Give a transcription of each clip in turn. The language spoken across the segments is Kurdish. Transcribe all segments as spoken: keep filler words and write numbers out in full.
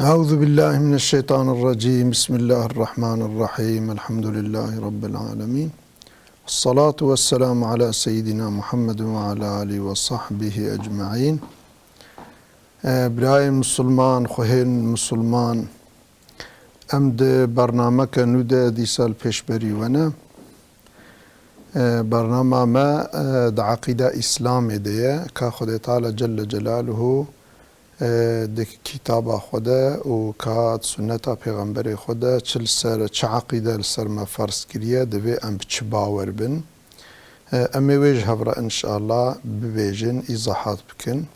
أعوذ بالله من الشيطان الرجيم. بسم الله الرحمن الرحيم. الحمد لله رب العالمين. الصلاة والسلام على سيدنا محمد وعلى آله وصحبه أجمعين. Ee, birayên Musulman, xwehên Musulman, em di bernameke nû de dîsa li pêşberî we ne. Ee, bernama me, e, di eqîda Îslamê de ye, ka Xwedê Teala Celle Celaluhu e, di kitaba xwe de û ka di sunneta pêxemberê xwe de çi li ser, çi eqîde li ser me ferz kiriye, divê em bi çi bawer bin. E, em ê wê ji hev re înşallah bibêjin, îzahat bikin.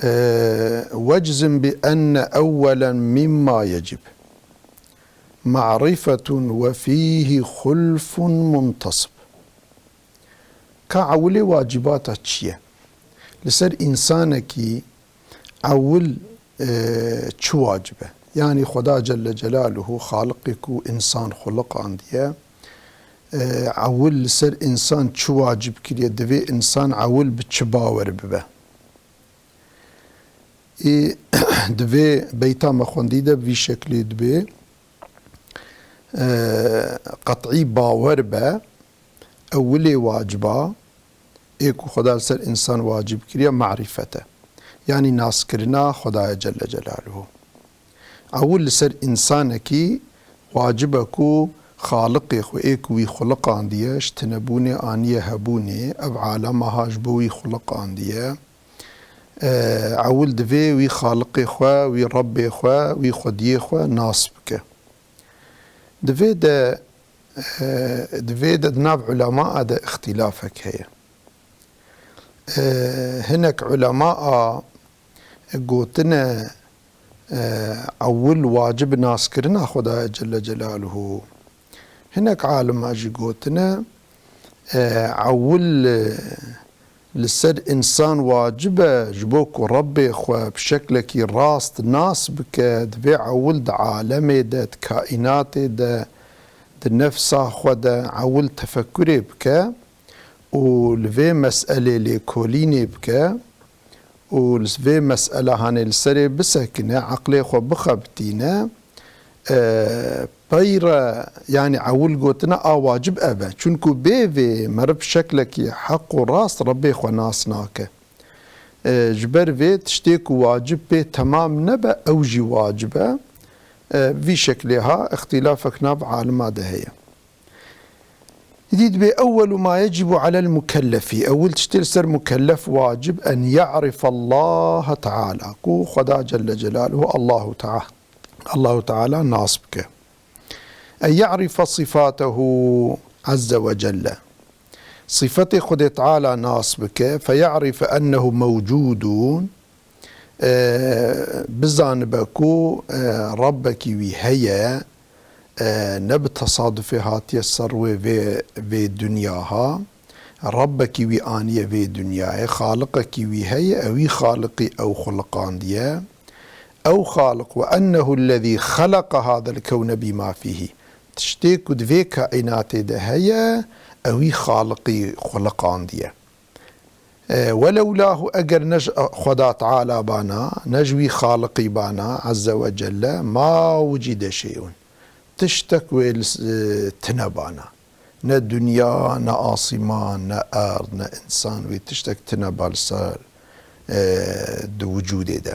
E, وَاجْزِمْ بِأَنَّ أَوَّلًا مِمَّا يَجِبُ مَعْرِفَةٌ وَفِيهِ خُلْفٌ مُنْتَصِبٌ. Ka ewilê wacibata çi ye? Li ser însanekî ewil, e, çi wacib e? Yanî Xweda Celle Celaluhu, Xaliqê ku însan xuliqandiye, e, ewil li ser însan çi wacib kiriye? Divê însan ewil bi çi bawer bibe? Ê, di vê beyta me xwendî de bi vî şeklî dibê, e, qet'î bawer be, ewilê waciba, ê ku Xweda li ser însan wacib kiriye, marîfet e. Yanî naskirina Xwedayê Celle Celaluhu. Ewil li ser însanekî wacib e ku Xaliqê xwe ê ku wî xuliqandiye, ji tinebûnê aniye hebûnê, ev alema ha ji bo wî xuliqandiye. E, ewil divê wî Xaliqê xwe, wî Rebbê xwe, wî Xwediyê xwe nas bike. Di vê de, e, di vê de di nav ulemaa de îxtîlafek heye. E, hinek ulemaa gotine, e, ewil wacib naskirina Xwedayê Celle Celaluhu. Hinek alima jî gotine, e, ewil, e, li ser însan wacib e, ji bo ku Rebbê xwe bi şeklekî rast nas bike, divê ewil di alemê de, di kaînatê de, di nefsa xwe de ewil tefekurê bike û li vê meselê lêkolînê bike û li vê mesela hanê li serê bisekine, eqlê xwe bixebitîne, e, pey re, yanî ewil gotine a wacib ev e. Çunku bê vê meriv şeklekî heq û rast Rebbê xwe nas nake. E, ji ber vê tiştê ku wacib pê temam nebe, ew jî wacib e. E, vî şeklê ha îxtîlafek nav alima de heye. Îdî dibê, "Ewwelu ma yecibu alel mukellefi", ewil tiştê li ser mukellef wacib, "en ya'rifa Allahe Teala", ku Xweda Celle Celaluhu, Allahu Teala, Allahu Teala nas bike. "En ya'rifa sifatehu azze ve celle", sifetê Xwedê Teala nas bike, "fe ya'rife ennehu mewcudun", e, bizanibe ku, e, Rabbekî wî heye, e, ne bi tesadufê hatiye ser wê vê, vê dinya ha. Rabbekî wî aniye vê dinyayê, Xaliqekî wî heye, ewî Xaliqî ew xuliqandiye. Ew Xaliq, "ve ennehu lezî xeleqa hadel kewne bîma fîhî." Tiştê ku di vê kaînatê de heye, ewî Xaliqî xuliqandiye. E, welewlahu, eger ne ji Xweda Teala bana, ne ji wî Xaliqî bana, Azze ve Celle, ma wucide şey'un. Tiştek wê li s-, e, tine bana. Ne dinya, ne asîman, ne erd, ne însan, wê tiştek tine ba li ser, e, di wicûdê de.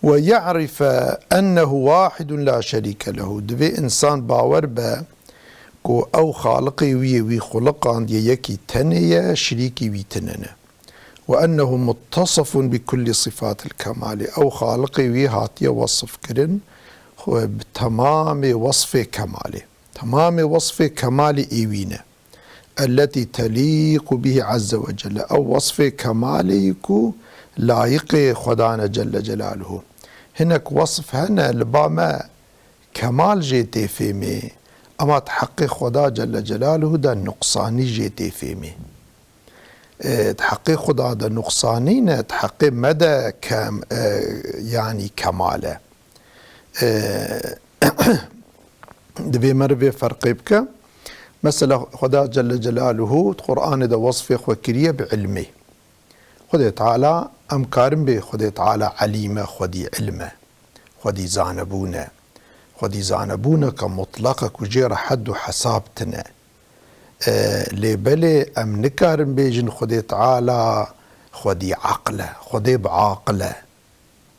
"Ve ya'rife ennehu wahidun la şerîke lehu." Divê însan bawer be ku ew Xaliqê wî yê wî xuliqandiye yekî tenê ye, şirîkî wî tine ne. "Ve ennehu muttasifun bi kulli sifatil kemali." Ew Xaliqê wî hatiye wesif kirin, xwe bi temamê wesfê kemalê. Temamê wesfê kemalê ê wî ne. "Elletî telîqu bihi azze ve celle." Ew wesfê kemalê yî ku layiqê Xwedane Celle Celaluhu. Hinek wesf hene li ba me kemal jê tê fêmê, ema di heqê Xweda Celle Celaluhu de nuqsanî jê tê fêmê. E, di heqê Xweda de nuqsanî ne, di heqê me de kem, e, yanî kemal e. E, divê meriv vê ferqê bike. Mesela Xweda Celle Celaluhu di Qur'anê de wesfê xwe kiriye bi ilmê. Xwedê Teala, em karin bê Xwedê Teala elîm e, xwedî ilm e, xwedî zanebûn e, xwedî zanebûneke mutlaq e ku jê re hed û hesab tine. E, lê belê em nikarin bêjin Xwedê Teala xwedî eql e, Xwedê bi aqil e.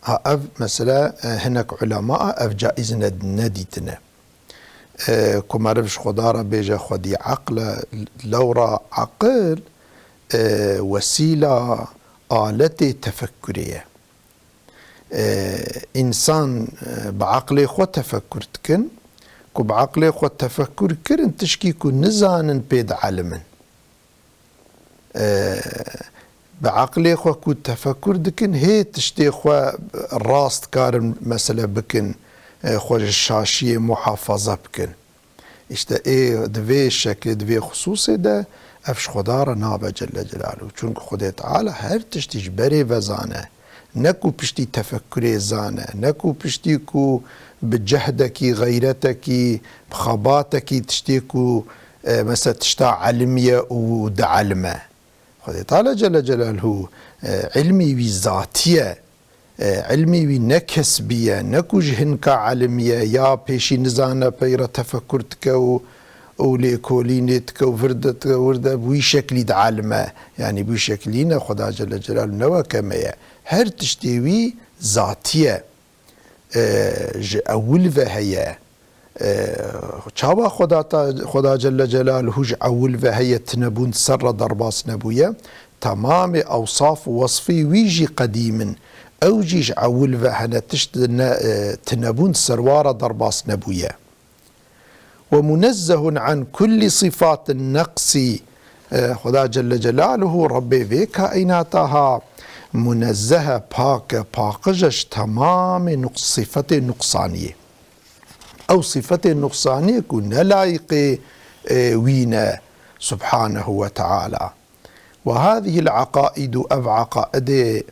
Ha, ev mesele, e, hinek ulema ev caiz ne-, nedîtine. E, ku meriv ji Xweda re bêje xwedî eql e, lewra eqil, e, wesîla, aletê tefekkurê ye. E, însan, e, bi eqlê xwe tefekkur dikin, ku bi eqlê xwe tefekkur kirin, tişkî ku nizanin pê dielimin. E, bi eqlê xwe ku tefekkur dikin, hê tiştê xwe rast karin mesele bikin, e, xwe ji şaşiyê muhafaza bikin. Îşte ê di vê şeklê, di vê xisûsê de ev ji Xweda re nabe Celle Celaluhu. Çunku Xwedê Teala her tiştî ji berê ve zane. Ne ku piştî tefekkurê zane, ne ku piştî ku bi cehdekî, xeyretekî, bi xebatekî tiştê ku, e, mesela tişta elimiye û dielime. Xwedê Teala Celle Celaluhu, e, ilmî wî zatî ye. E, ilmî wî ne kesbî ye, ne ku ji hinka elimî ye, ya pêşî nizane pey re tefekkur dike û, û lêkolînê dike û vir dike, wir de bi wî şeklî dielime. Yanî bi wî şeklî ne, Xweda Celle Celaluhu ne weke me ye. Her tiştê wî zatî ye. E, ji ewil ve heye. E, çawa Xweda ta-, Xweda Celle Celaluhu ji ewil ve heye, tinebûn ser re derbas nebûye? Temamê ewsaf û wesfî wî jî qedîm in. Ew jî ji ewil ve hene, tişt ne, e, tinebûn ser wa re derbas nebûye. Ve munezzehun an kulli sifatin neqsî. E, Xweda Celle Celaluhu, Rebbê vê kaînata ha, munezzeh e, pak e, paqij e ji temamê nuqs-, sifetê nuqsaniyê. Ew sifetê nuqsaniyê ku ne layîqê, e, wî ne, Subhanehu ve Teala. Ve hâzihil eqaidu, ev eqaidê,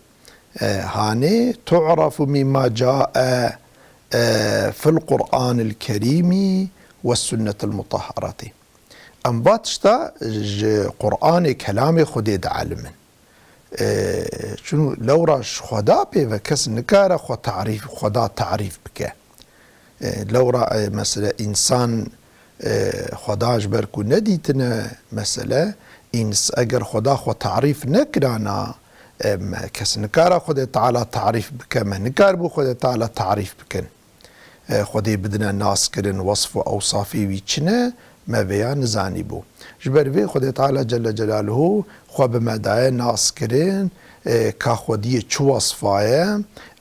e, hanê, tu'rafu mimma cae, e, fil Qur'anil Kerîmî ve Sunnetil Mutahhareti. Em va tişta ji Qur'anê, kelamê Xwedê dielimin. E, çun lewra ji Xweda pê ve kes nikare xwe tarîf, Xweda tarîf bike. E, lewra, e, mesele însan, e, Xweda ji ber ku nedîtine mesele, îns-, eger Xweda xwe tarîf nekirana, e, me, kes nikare Xwedê Teala tarîf bike, me nikaribû Xwedê Teala tarîf bikin. E, Xwedê bidine naskirin, wesf û ewsafê wî çi ne, me vêya nizanîbû. Ji ber vê Xwedê Teala Celle Celaluhu xwe bi me daye naskirin, e, ka xwediyê çi wesfa ye,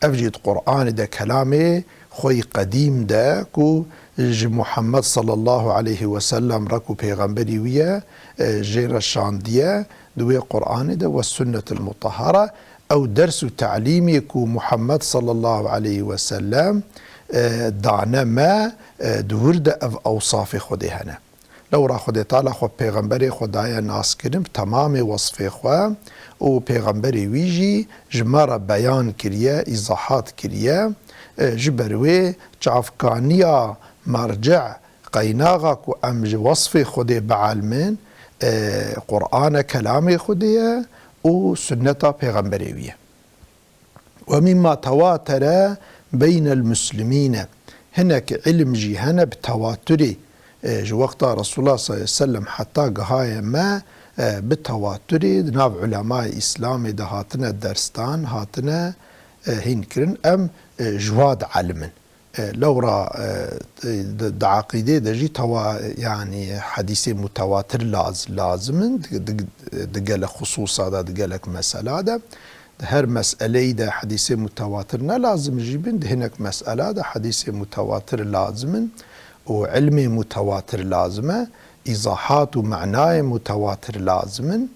ev jî di Qur'anê de, kelamê xwe yî qedîm de ku ji Muhammed sallallahu aleyhi ve sellem re ku pêxemberî wî ye, e, jê re şandiye, di wê Qur'anê de ve sunnetil mutahhara, ew ders û telîmê ku Muhammed sallallahu aleyhi ve sellem, e, dane me, e, di wir de ev ewsafê Xwedê hene. Lewra Xwedê Teala xwe pêxemberê xwe daye naskirin bi temamê wesfê xwe û pêxemberê wî jî ji me re beyan kiriye, îzahat kiriye. E, ji ber wê çavkaniya merce, qeynaxa ku em ji wesfê Xwedê bielmin, e, Qur'an e, kelamê Xwedê ye û sunneta pêxemberê wî ye. Ve mimma tevatere beynel muslimîne. Hinek ilim jî hene bi tewaturê, e, ji wexta Resulullah sallallahu aleyhi ve sellem heta gihaye me, e, bi tewaturê di nav ulemayê Îslamê de hatine dersdan, hatine, e, hîn kirin. Em, e, ji wa dielimin. E, lewra, e, di, di eqîdê de jî tewa-, yanî hedîsê mutewatir laz-, lazim in, di, di, di gelek xisûsa de, di gelek mesela de. Di her meseleyî de hedîsê mutewatir ne lazim jî bin, di hinek mesela de hedîsê mutewatir lazim in û ilmê mutewatir lazim e, îzahat û manayê mutewatir lazim in.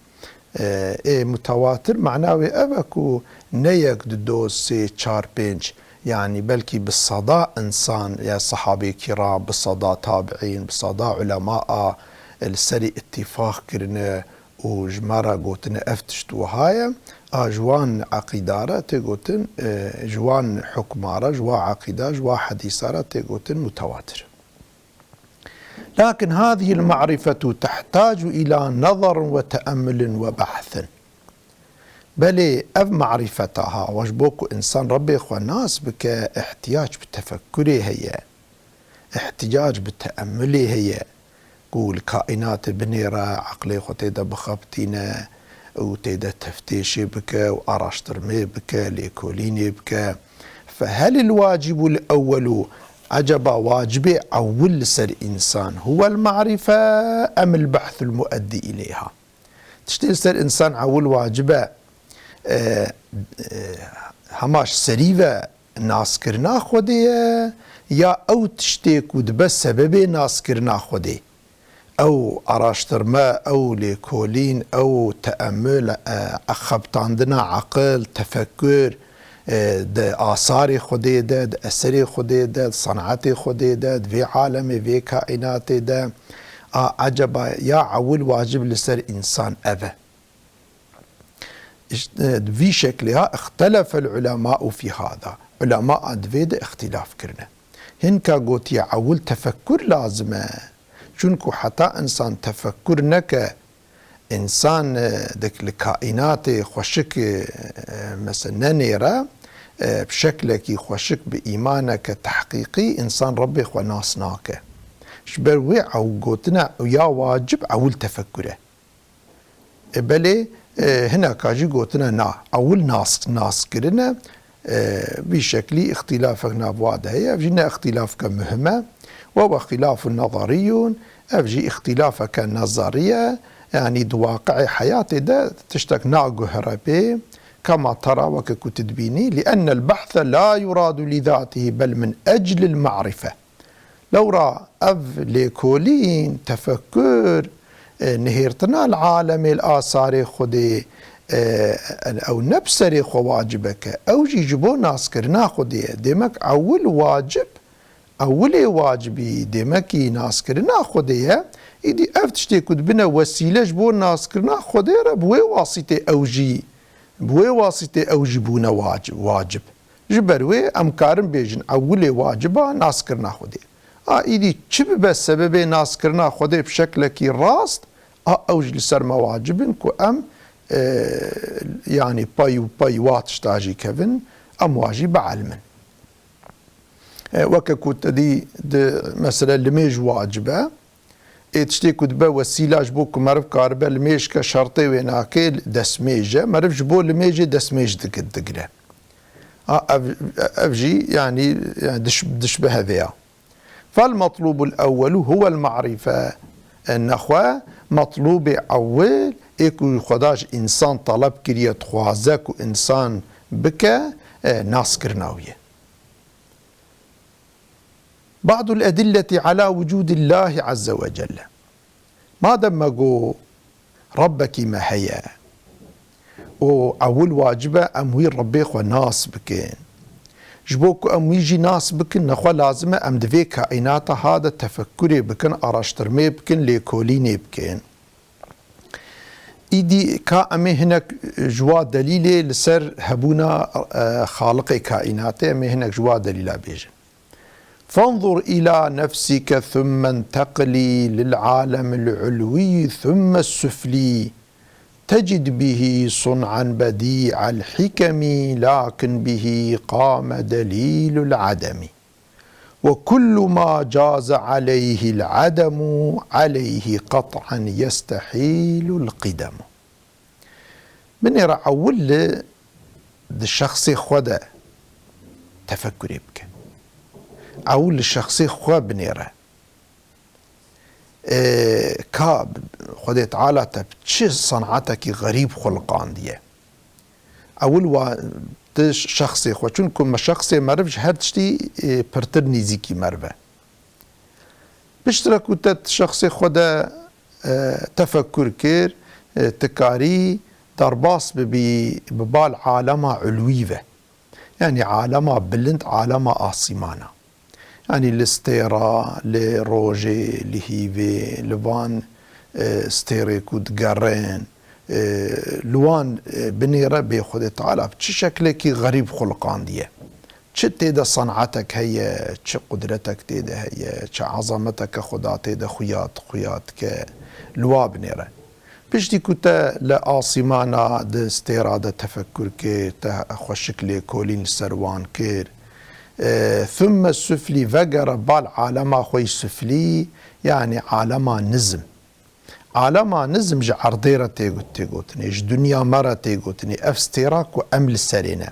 E, ê mutewatir mana wê ev e ku ne yek, du, do, sê, çar, pênc, yanî belkî bi seda însan ya sehabê kiram, bi seda tabiîn, bi seda ulema a li serî îtîfaq kirine û ji me re gotine ev tişt wiha ye, a ji wan eqîda re tê gotin, e, ji wan hukma re, ji wa eqîda, ji wa hedîsa re tê gotin mutewatir. Lakin hâzihil ma'rifetu tehtacu ila nazarin ve teemmulin ve bahsin. Belê ev marîfeta ha, we ji bo ku însan Rebbê xwe nas bike, îhtiyac bi tefekkurê heye, îhtiyac bi teemulê heye, ku li kaînatê binêre, eqlê xwe tê de bixebitîne û tê de teftêşê bike û araştirmê bike, lêkolînê bike. فهل الواجب الأول، eceba wacibê ewil li ser însan, هو المعرفة أم البحث المؤدي إليها؟ Tiştê li ser însan ewil wacib e, e, e, hema ji serî ve naskirina Xwedê ye, ya ew tiştê ku dibe sebebê naskirina Xwedê? Ew araştirme, ew lêkolîn, ew teemul, e, xebitandina eqil, tefekkur, e, di asarê Xwedê de, di eserê Xwedê de, di senetê Xwedê de, di vê alemê, vê kaînatê de, a, eceba ya ewil wacib li ser însan ev e? Îşte, di vî şeklê ha, اختلف العلماء في هذا. Ulema di vê de îxtîlaf kirine. Hinka gotiye ewil tefekkur lazim e. Çunku heta însan tefekkur neke, însan, e, dik li kaînatê xweşik, e, mesela nenêre, e, bi şeklekî xweşik, bi îmaneke tehqîqî însan Rebbê xwe nas nake. Ji ber wê ew gotine ya wacib ewil tefekkur e. E, belê, e, hineka jî gotine na. Ewil nas, nas kirine, e, vî şeklî îxtîlafek nav wa de heye. Ev jî ne îxtîlafke muhim e. Ve huve xîlafun nezerîyun. Ev jî îxtîlafeke nezerî ye. Yanî di waqiê heyatê de tiştek naguhere pê. Kema tera, weke ku tu dibînî, لأن البحث لا يراد لذاته بل من أجل المعرفة. Lewra ev lêkolîn, tefekkur, e, nihêrtina li alemê, li asarê Xwedê, e, ew ne bi serê xwe wacibek e. Ew jî ji bo naskirina Xwedê ye. Demek ewil wacib, ewilê wacibî demekî naskirina Xwedê ye. Îdî ev tiştê ku dibine wesîle ji bo naskirina Xwedê re, bi wê wasîtê ew jî, bi wê wasîtê ew jî bûne wacib, wacib. Ji ber wê em karin bêjin ewilê waciba naskirina Xwedê. A îdî çi bibe sebebê naskirina Xwedê bi şeklekî rast, a ew jî li ser me wacib in ku em, e, yanî pay û pay wa tişta jî kevin, em wa jî bielmin. E, weke ku te dî di mesele limêj wacib e, Ê tiştê ku dibe wesîla ji bo ku meriv karibe limêj ke, şertê wê nake destmêj e. Meriv ji bo limêjê destmêj digi-, digire. A, ev, ev jî, yanî, yanî diş-, dişbihe vê ya. فالمطلوب الأول هو المعرفة. E, nexwe metlûbê ewil ê ku Xweda ji însan teleb kiriye, dixwaze ku însan bike, e, naskirina wî ye. بعض الأدلة على وجود الله عز وجل. Madem me got Rebbekî me heye û ewil wacib e em wî Rebbê xwe nas bikin. Ji bo ku em wî jî nas bikin, nexwe lazim e em di vê kaînata ha de tefekkurê bikin, araştirmê bikin, lêkolînê bikin. Îdî ka em ê hinek ji wa delîlê li ser hebûna, e, Xaliqê kaînatê, em ê hinek ji wa delîla bêjin. فانظر إلى نفسك ثم انتقلي للعالم العلوي ثم السفلي تجد به صنعا بديع الحكم لكن به قام دليل العدم. وكل ما جاز عليه العدم عليه قطعا يستحيل القدم. Binêre ewil li di şexsê xwe de tefekkurê bike. Ewil li şexsê xwe binêre. Ee, ka Xwedê Teala te bi çi senatekî xerîb xuliqandiye? Ewil wa di şexsê xwe, çunku me şexsê meriv ji her tiştî, e, pirtir nêzîkî meriv e. Piştre ku te di şexsê xwe de, e, tefekkur kir, e, tu karî derbas bibî bi bal alema ulwî ve. Yanî alema bilind, alema asîmana. Yanî li stêra, li rojê, li hîvê, li van, e, stêrê ku digerin, e, li wan, e, binêre bê Xwedê Teala bi çi şeklekî xerîb xuliqandiye. Çi tê de senatek heye, çi qudretek tê de heye, çi ezameteke Xweda tê de xuya, xuya dike, li wa binêre. Piştî ku te li asîmana di stêra de tefekur kir, te xweşik lêkolîn li ser wan kir, e, thumme suflî, vegere bal alema xwe yî suflî, yanî alema nizm. Alema nizm ji erdê re tê got-, tê gotinê, ji dinya me re tê gotinê. Ev stêra ku em li serê ne.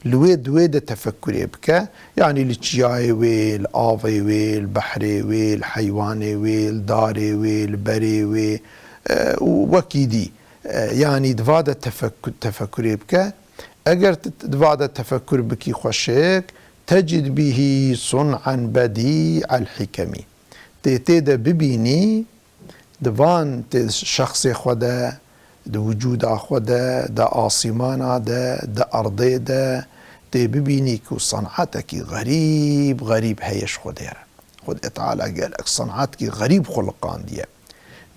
Li wê di wê de tefekurê bike, yanî li çiyayê wê, li avê wê, li behrê wê, li heywanê wê, li darê wê, li berê wê, e, û wekî dî. E, yanî di va de tefek-, tefekurê bike. Eger tu di va de tefekur bikî xweşik, tecid bihî sun'en bedî'el hikemî. Tê tê de bibînî, di van tê şexsê xwe de, di wicûda xwe de, di asîmana de, di erdê de, tê bibînî ku sen'etekî xerîb, xerîb heye ji Xwedê re. Xwedê Teala gelek sen'etkî xerîb xuliqandiye.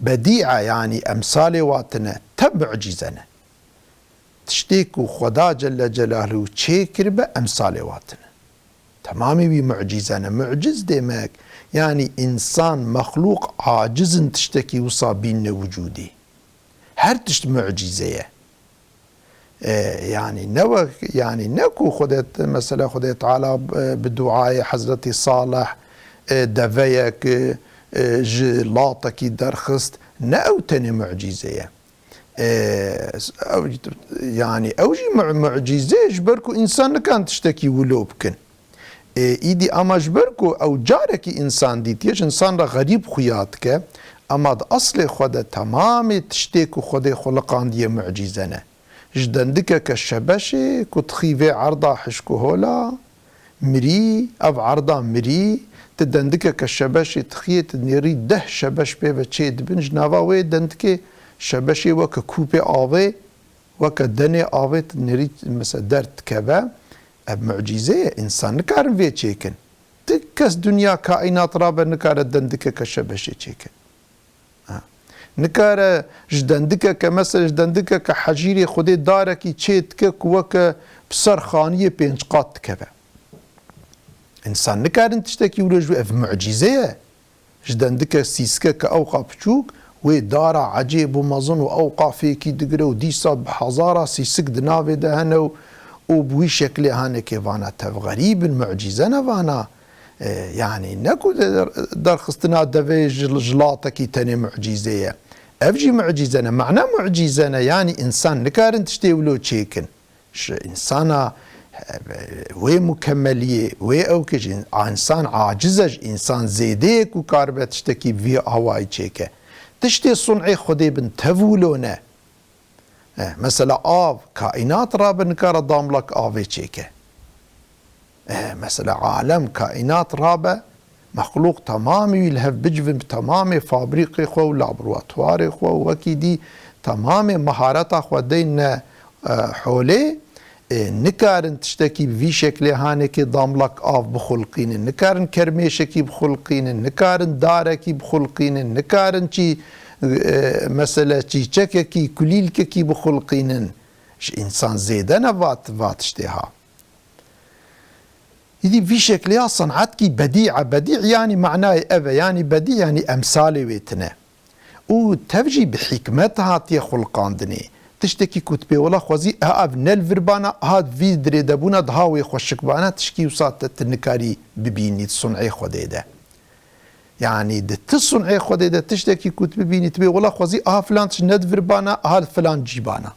Bedî'e, yanî emsalê wa tine, te mucîze ne. Tiştê ku Xweda Celle Celaluhu çêkiribe, emsalê wa tine. Temamê wî mucîze ne. Muciz demek, yanî însan, mexlûq aciz in tiştekî wisa bînne wicûdê. Her tişt mucîze ye. E, yanî ne wek, yanî ne ku Xwedê, mesela Xwedê Teala, e, bi duayê Hezretî Salih, e, deveyek, e, e, ji latekî derxist, ne ew tenê mucîze ye. E, ew, yanî ew jî mu-, mucîze ye, ji ber ku însan nikan tiştekî wilo bikin. E, îdî ama ji ber ku ew carekî însan dîtiye, ji însan re xerîb xuya dike, ama di eslê xwe de temamê tiştê ku Xwedê xuliqandiye mucîze ne. Ji dendikeke şebeşê ku dixî vê erda hişk û hola, mirî, ev erda mirî, tu dendikeke şebeşê dixiyê, tu nêrî deh şebeş pê ve çê dibin, ji nava wê dendikê şebeşê weke kûpê avê, weke denê avê tu nêrî, mesela, derdikeve. Ev mucîze ye, însan nikarin vê çêkin. Ti kes dinya kaînat rabe nikare dendikeke şebeşê çêke. Ha. Nikare ji dendikeke, mesela ji dendikeke hecîrê Xwedê darekî çê dike ku weke bi ser xaniyê pênc qat dikeve. Însan nikarin tiştekî wilo ji wê, ev mucîze ye. Ji dendike sîskeke ewqa piçûk, wê dara ecêb û mezin û ewqa fêkî digire û dîsa bi hezara sîsik di navê de hene û, û bi wî şeklê hanekê vana tev xerîb in, mucîze ne vana. E, yanî ne ku de-, derxistina devê ji, ji latekî tenê mucîze ye. Ev jî mucîze ne. Mana mucîze ne, yanî însan nikarin tiştê wilo çêkin. Ji însana, e, wê mukemeliyê, wê ew ke ji însan aciz e, ji însan zêdê ye ku karibe tiştekî vî awayî çêke. Tiştê sun'ê Xwedê bin tev wilo ne. E, mesela av, kaînat rabe nikare damlak avê çêke. E, mesela alem, kaînat rabe, mexlûq temamî wî li hev bicivin bi temamê fabrîqê xwe û laboratuwarê xwe û wekî dî temamê mehareta xwe deyne, e, holê, e, nikarin tiştekî bi vî şeklê hanekê damlak av bixulqînin, nikarin kermêşekî bixulqînin, nikarin darekî bixulqînin, nikarin çî, e, mesele çîçekekî, kulîlkekî bixulqînin. Ji însan zêde ne va, va tiştê ha. Îdî vî şekliya senatkî bedî e. Bedî yanî manayê ev e, yanî bedî yanî emsalê wê tine. Û tev jî bi hîkmet hatiye xulqandinê. Tiştekî ku tu pê wela xwezî, ha ev ne li vir bana, ha vî dirêdebûna daha wê xweşik bana, tişkî wisa te tu nikarî bibînî di sun'ê Xwedê de. Yanî di ti sun'ê Xwedê de tiştekî ku tu bibînî, tu pê wela xwezî, aha filan tişt ne di vir bana, aha li filan cî bana.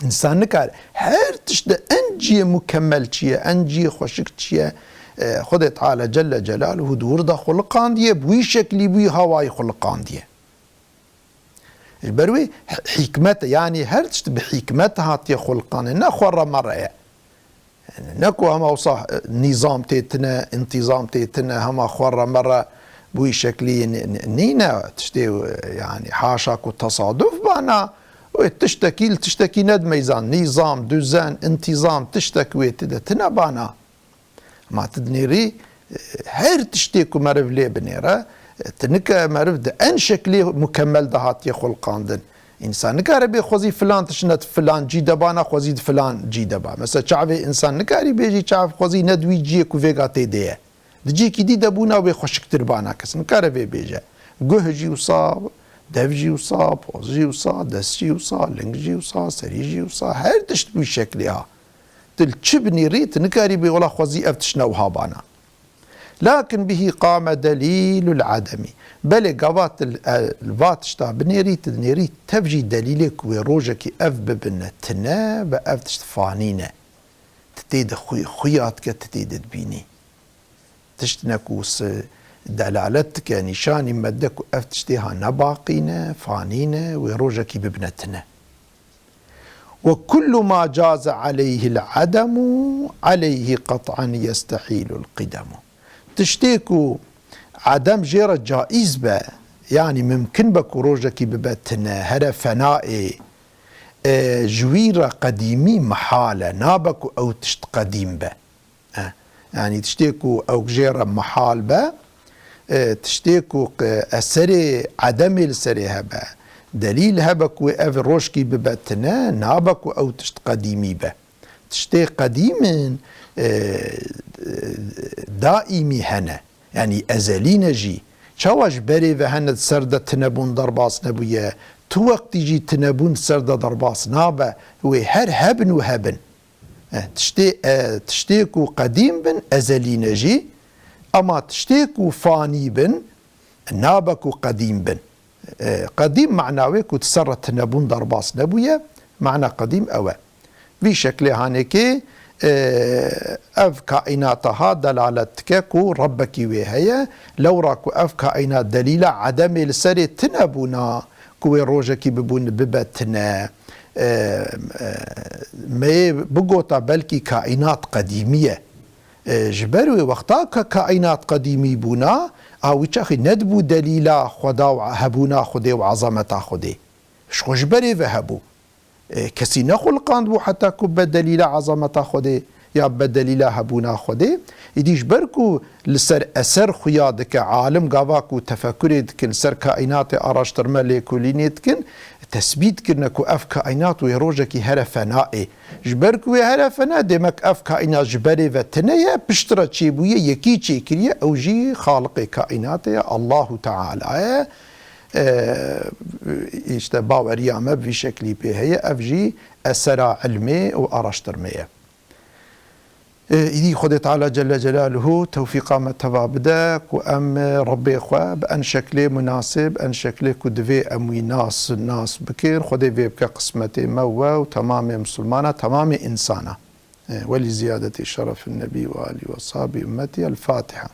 Însan nikare. Her tişt de en cihê mukemmel çi ye, en cihê xweşik çi ye? E, Xwedê Teala Celle Celaluhu di wir de xuliqandiye, bi wî şeklî, bi wî hawayî xuliqandiye. Ji ber wê hi-, hîkmet e, yanî her tişt bi hîkmet hatiye xuliqandin, ne xwe re me re ye. Ne ku hema wisa, e, nîzam tê tine, întîzam tê tine, hema xwe re me re bi wî şeklî n-, n-, nîne tiştê, e, yanî haşa ku tesaduf bana, wê tiştekî li tiştekî nedimeyzan. Nîzam, düzen, întîzam, tiştek wê ti de tine bana. Ma tu dinêrî, e, her tiştê ku meriv lê binêre, e, tu nike meriv di en şeklê mukemmel de hatiye xulqandin. Însan nikare bê xwezî filan tişt ne di filan cî de bana, xwezî di filan cî de ba. Mesela çavê însan nikarî bêjî çav xwezî ne di wî ciyê ku vêga tê de ye. Di ciyekî dî de bûna wê xweşiktir bana, kes nikare vê bêje. Guh jî wisa, Dev jî wisa, poz jî wisa, dest jî wisa, ling jî wisa, serî jî wisa, her tişt bi wî şeklê ha. Tu li çi binêrî, tu nikarî bê wela xwezî ev tişt ne wiha bana. Lakin bihî qame delîlul edemî. Belê gava tu li, e, li va tişta binêrî, tu dinêrî tev jî delîlê ku wê rojekî ev bibine tine ve ev tişt fanî ne. Tu tê de xwî-, xuya dike, tu tê de dibînî. Tiştine ku si-, delalet dike, nîşanî me dide ku ev tiştê ha ne baqî ne, fanî ne, wê rojekî bibine tine. Ve kullu ma caze aleyhil ademu, aleyhi qet'an yestehîlul qidemu. Tiştê ku edem jê re caiz be, yanî mimkin be ku rojekî bibe tine, here fenayê, e, ji wî re qedîmî mihal e, nabe ku ew tişt qedîm be. E, yanî tiştê ku ew jê re mihal be, e, tiştê ku qe-, eserê edemê li serê hebe, delîl hebe ku ev rojkî bibe tine, nabe ku ew tişt qedîmî be. Tiştê qedîm in, e, daîmî hene. Yanî ezelî ne jî. Çawa ji berê ve hene di ser de tinebûn derbas nebûye, tu wextî jî tinebûn di ser de derbas nabe, wê her hebin û hebin. E, tiştê, e, tiştê ku qedîm bin, ezelî ne jî, ema tiştê ku fanî bin, nabe ku qedîm bin. E, qedîm mana wê ku di ser re tinebûn derbas nebûye, mana qedîm ew e. Vî şeklê hanekê, e, ev kaînata ha delalet dike ku Rebbekî wê heye, lewra ku ev kaînat delîla edemê li serê tine bûna, ku wê rojekî bibûn bibe tine. E, e, me yê bigota belkî kaînat qedîmî ye. E, ji ber wê wexta ka kaînat qedîmî bûna, a wî çaxî nedibû delîla Xweda û hebûna Xwedê û ezameta Xwedê. Ji xwe ji berê ve hebû. E, kesî nexuliqandibû heta ku be delîla ezameta Xwedê ya be delîla hebûna Xwedê. Îdî ji ber ku li ser eser xuya dike, alim gava ku tefekurê dikin, li ser kaînatê araştirme lêkolînê dikin, tesbît kirine ku ev kaînat wê rojekî here fenayê. Ji ber ku wê here fena, demek ev kaînat ji berê ve tine ye, piştre çêbûye, yekî çêkiriye, ew jî Xaliqê kaînatê ye, Allahu Teala ye. E, îşte baweriya me bi vî şeklî pê heye, ev jî esera ilmê û araştirmê ye. E, îdî Xwedê Teala Celle Celaluhu tewfîqa me teva bide ku em Rebbê xwe bi en şeklê munasib, en şeklê ku divê em wî nas, nas bikin, Xwedê vê bike qismetê me we û temamê misilmana, temamê însana. E, welî ziyadetî şerefin nebî ve alî ve sahabî ümmeti. El Fatiha.